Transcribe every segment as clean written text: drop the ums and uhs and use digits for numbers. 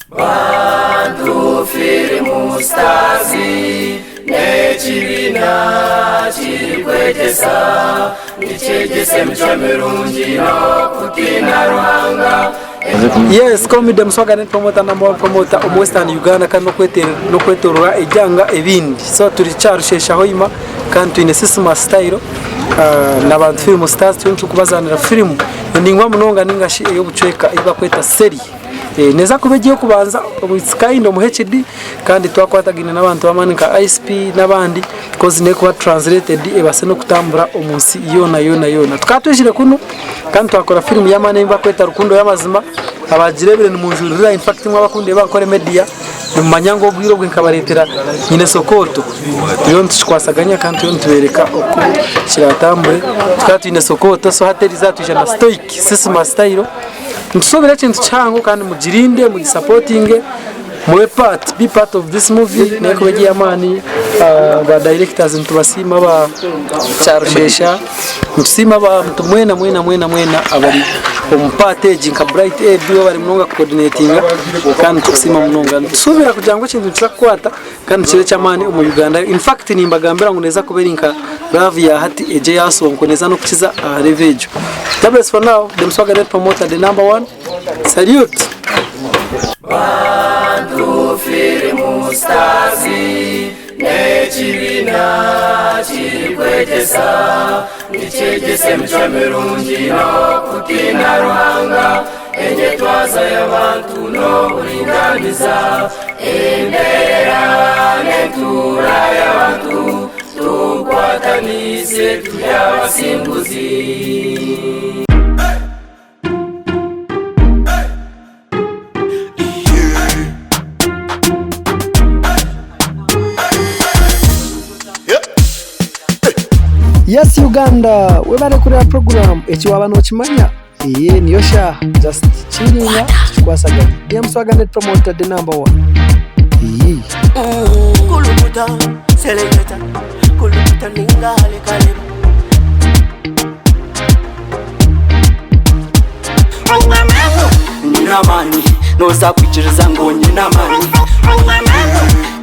Bantu Film Stars n'ekibiina kirikwegyesa, nikyegyesa emicwe mirungi n'okutiina Ruhanga. Yes, call me the Muswaga Net Promoter, number one promoter omu Western Uganda kandi n'okwetorora ebyanga ebindi. So turi Kyarushesha Hoima kandi twine Sisima Style uh, na Bantu Film Stars turiyo nitukubazanira filimu eningwa munonga ninga shi ey'obucweka ei bakweta seri. Neeza kuba eri ey'okubanza omu its kind omu HD kandi twakwatagaine n'abantu b'amaani nka ICP n'abandi kozi n'ekuba translated ebaase n'okutambura omu nsi yoona yoona yoona. Tukaba twizire kunu kandi twakora firimu y'amaani ei barikweta Rukundo y'amazima abagireebire nimunjurira in fact imwe abakundeeba nkore media nimumanya ngu obwire obwe nkabareetera nyine Sokoto turiyo nitukikwasaganya kandi turiyo nitubeereka oku kiratambure. Tukaba twine Sokoto so hati eriizooba twija na Stoic Sisima style. Nitusuubira ekintu kihango kandi mugirinde, mugisapotinge, mube part, be part of this movie nekuba eri ey'amaani. Ba directors nitubasiima aba Kyarushesha, nitusiima abantu mwena mwena mwena mwena abari omu part egi nka Bright AB webare munonga ku coordinatinga kandi nitukusiima munonga. Nitusuubira kugira ngu ekintu nikiza kukwata kandi kibe eky'amaani omu Uganda. In fact nimbagambira ngu neeza kuba eri nka love ya hati egyo eya Sonko neeza n'okukiza aha level egyo. God bless for now, the Muswaga Net Promoter, the number one. Salute! Bantu Film Stars n'ekibiina kirikwegyesa, nikyegyesa emicwe mirungi n'okutiina Ruhanga. Enyetwaza y'abantu n'oburingaaniza, embeera n'entuura y'abantu, tukwatanise turi abasinguzi. Yes Uganda webare kureba program eki waba nokimanya Eye niyo shaaha just chillinga tukikwasaganya DM Swagga Net Promoter the number one Iyii. Kulukuta, seleketa, kulukuta ninga halekaleba. Nyine amaani, noza kwikiriza ngu nyine amaani.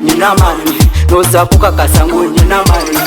Nyine amaani, noza kukakasa ngu nyine amaani.